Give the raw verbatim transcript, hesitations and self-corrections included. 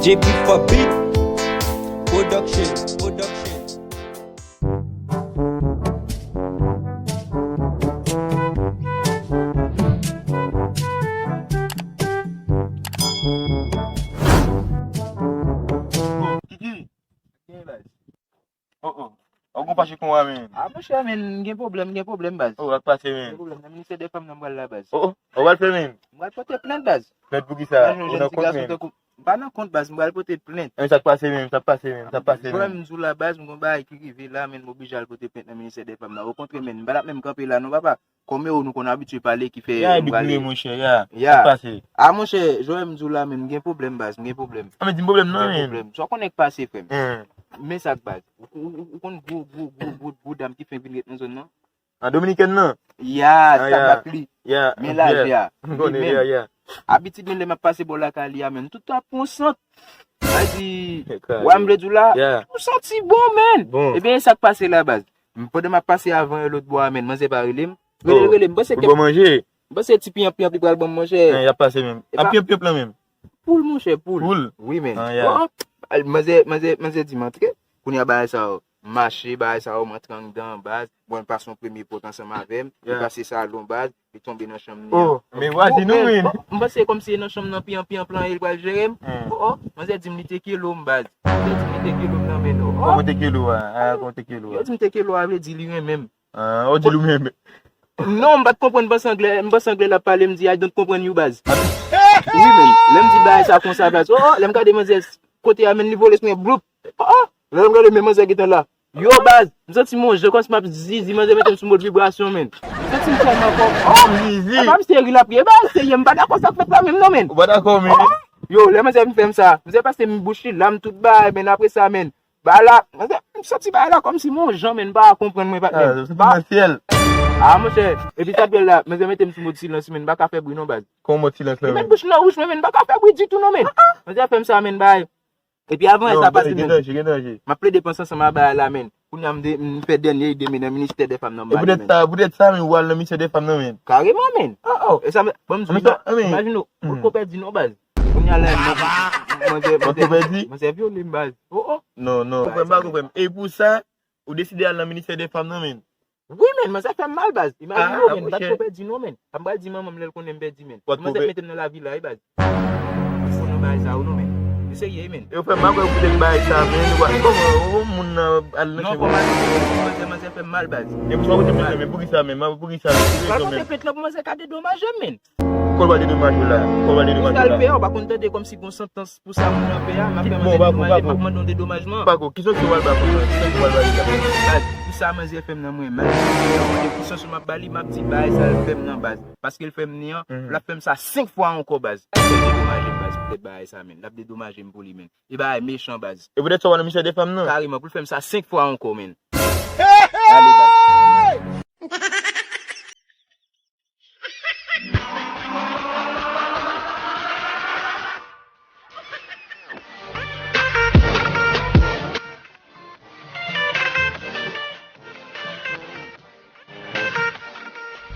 J P for Beat Production. Production. Kiki. Oh, oh. Ou gon fache kon a, men. Ah, monchè, men, m gen pwoblèm, m gen pwoblèm, baz. Oh, ak pase, men. Gen pwoblèm nan ministè dè fanm nan m pral la, baz. Oh, oh. Ou pral fè, men. M pral pote plent, baz. Plent pou ki sa? Ou nan kont, men. M pa nan kont, baz, m pral pote plent. Men sa k pase, men, sa k pase, men, sa k pase, men. Jwè m di w la, baz, m gon bagay ki rive la, men, m oblije al pote plent nan ministè dè fanm nan. Okontrè, men, m pa t ap menm kanpe la, non, papa. Kòm yo, nou konn abitye pale ki fè m prale. Ya, monchè, ya. Ya. Sa k pase? Ah, monchè, jwè m di w la, men, m gen pwoblèm, baz, m gen pwoblèm. Ah, men di m pwoblèm nan, men. M gen pwoblèm. Sa w konnen k pase, frè m. Hein. Men sa k, baz. Ou, ou, ou konn gwo, gwo, gwo, gwo, gwo dam ki fenk vin ret nan zòn nan? An dominikèn nan? Ya, ah, sa ya. Bak li. Ya, men laje a. M konnen, li menm. Ya, ya. Abitid, men, lè m ap pase bò lakay li a, men, tout ap pran sant. Sa di, wè m vle di w la, ya. Ou santi bon, men. Bon. Ebyen, e sa k pase la, baz. M, pandan m ap pase avan yo lòt bò a, men, manzè pa rele m. Rele, oh, rele m. Mwen se pou l ban manje. Mwen se ti piyanp piyanp li pral ban m, monchè. Hein, y ap pase menm. Epa. A piyanp piyanp lan menm. Poul, monchè, poul. Poul? Wi, men. Ah, ya. Oh, oh. Al, manzè, manzè, manzè di m antre. Kounye a bagay sa yo mache, bagay sa yo m antre anndan, baz. Bon, l pase yon premye pòt ansanm avè m. Li pase salon, baz. Li tonbe nan chanm li an. Oh, men vwazin nou, men. Oh, m panse kòmsi e nan chanm nan piyanp piyanp lan e l pral jere m. Hmm. Oh, oh, manzè di m li te kelo m, baz. Manzè di m li te kelo m nan men l. Oh, oh. Kòman te kelo a? Ah, kòman te kelo a? Yo di m te kelo a, vle di li renmen m. Ah, ou di l ou menm. Non, m pa t konprann, m panse anglè, m panse anglè l ap pale, m di, "I don't comprehend you, baz." Wi, men, lè m di bagay sa konsa, baz. Oh, oh, lè m gade manzè kote a, men, li vole sou mwen, bloup. Oh, oh, lè m gade, men manzè gentan la. Yo, baz, m santi m on jan kòmsi m ap zizi, manzè mete m sou mòd vibrasyon, men. M santi m tèlman fò. Oh, zizi. E pa m serye l ap ye, baz, serye, m pa dakò sa k fèt la menm, non, men. Ou pa dakò, men. Oh, oh. Yo, lè manzè vin fè m sa, manzè pase m bouch li, lam tout bagay, men, apre sa, men. Bagay la, manzè, m santi bagay la kòmsi m on jan, men, m pa konprann mwen, patnè. Ah, se nan syèl. Ah, monchè, epi sa bèl la, manzè mete m sou mòd silans, men, m pa ka fè bri non, baz. Kòman mòd silans la, men? Li met bouch nan bouch mwen, men, m pa ka fè bri ditou non, men. Manzè fè m sa, men, bay. Epi avan sa pase, men. Gen danje, gen danje. M ap plede panse ansanm a bagay la, men. Kounye a m de-, m fè dènye ide m nan ministè dè fanm nan, men. E poutèt sa, poutèt sa, men, ou al nan ministè dè fanm nan, men. Kareman, men. Oh, oh. E sa, men, bon, m di w, imajine w, ou pèdi non, baz. Kounye a la, manzè, manzè, manzè vyole m, baz. Oh, oh. Non, non. Konprann, pa konprann. E pou sa, ou deside al nan ministè dè fanm nan, men. Wi, men, manzè fè m mal, baz. Imajine w, men, m pa t ko pèdi non, men. Sa m pral di manman m lè l konnen m pèdi, men. Manzè mete m nan lavi la, wi, baz. Ou nan bagay sa, ou non, men. Li serye, men. Yo fè m pa kwè poutèt bagay sa, men. Ou pa, kòman, ou moun nan al nan... Non, kòman, manzè, manzè fè m mal, baz. E pou sa ou te mete, men, poukisa, men, poukisa, men? Pral pote plent lan pou manzè ka dedomaje m, men. Kòman dedomaje w la? Kòman dedomaje w la? Ou pa konn tande kòmsi gon santans pou sa moun nan fè a, m ap fè manzè dedomaje, m ap mande yon dedomajman. Pako, ki sanksyon w al ba moun nan? Ki sanksyon w al ba li la? Baz, pou sa manzè fè m nan mwen, m al mande ki sanksyon m ap ba li, m ap di bagay sa l fè m nan, baz. Paske l fè m ni an, l ap fè m sa senk fwa ankò, baz. L ap dedomaje m, baz, poutèt bagay sa, men. L ap dedomaje m pou li, men. E bagay mechan, baz. E poutèt sa w al nan ministè dè fanm nan? Kareman, pou l fè m sa senk fwa ankò, men.